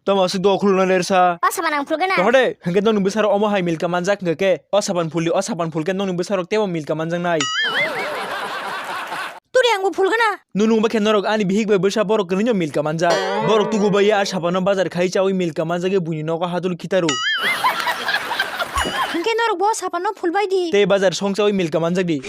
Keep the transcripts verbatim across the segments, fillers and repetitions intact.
Tamo aswk do khulno lersa. O sapan ang phulgana. Tongde, hwnkhe nokni bwsarok omo hai milka manjak hwnkhe khe. O sapan phuldi, o sapan phulkhe nokni bwsarok teibo milka manjaknai. Turi angbo phulgana. Nunu wngba khe norok ani bihik bai bwsa borok kwrwino milka manjak. Borok tugu bai a sapano bazar khai chaui milka manjagwi buini nogo hadul khitaru. Hwnkhe norok bo sapano phulbai di. Tei bazar song chaui milka manjak di.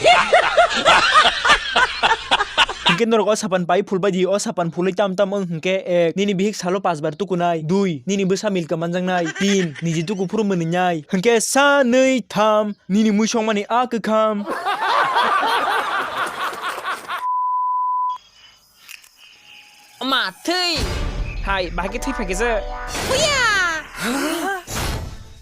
Hwnkhe norok o sapan pai phulbai di, o sapan phulwi tam tam wng hwnkhe ek, nini bihik salo pas bar tukunai, dui, nini bwsa milka manjaknai, tin, niji tuku phuru mwnwi nai, hwnkhe sa, nwi, tham, nini mui songmani a kwkham. Ma thwi. Hai, bahai khe thwi phaikhe se. Huya!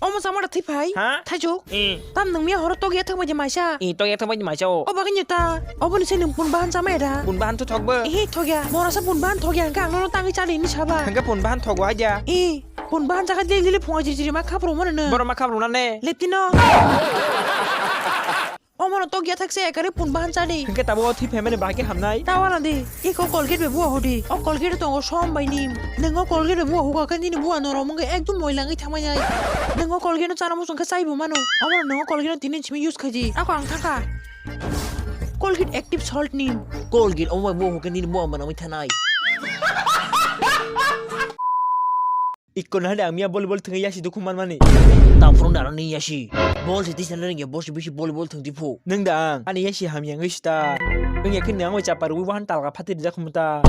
Omo chamara thwi phai? Ha? Thaichuk? Eh. Tam nwng miya horo tokya thangbai di maisa? Eh, tokya thangbai di maisa o. O bagwi ni ta. Oboni se nwng pun bahan chamai da? Pun bahan to thokbo. Eh, thokya. Mora sa pun bahan thokya, hwnkhe ang nono tangwi chali ni saba. Hwnkhe pun bahan thogo aja. Eh, pun bahan chakha dili dili phunga jiri jiri ma khapro mano no. Boro ma khapro na ne. Lepti no. Omono tokya thakse ekari pun bahan chani. Hwnkhe tabuk o thwi phaimani bahai khe hamnai. Tawana di, iko Colgate bai bua hudi. O Colgate tongo som bai nim. Nwngo Colgate bai bua huka khe nini bua norok mungkhe ekdum moila wngwi thangmai nai. Nwngo Colgate no chana muchung khe chaibo mano. Omono nwngo Colgate no tini simi use khaidi. Ako ang thangkha. Colgate Active Salt nim. Colgate omo bai bua hukhe nini bua manamwi thanai. Ikko nahani ang miya volleyball thwngwi yasi dukhu manmani. Taphuru naro ni yasi. Ball se tisa nang ya bosi bisi volleyball thwng tiphu. Nung da ang ani yasi hamya wngwi sita. Wngya khe nang bai chapar wi wahan talga phatri jak khumta.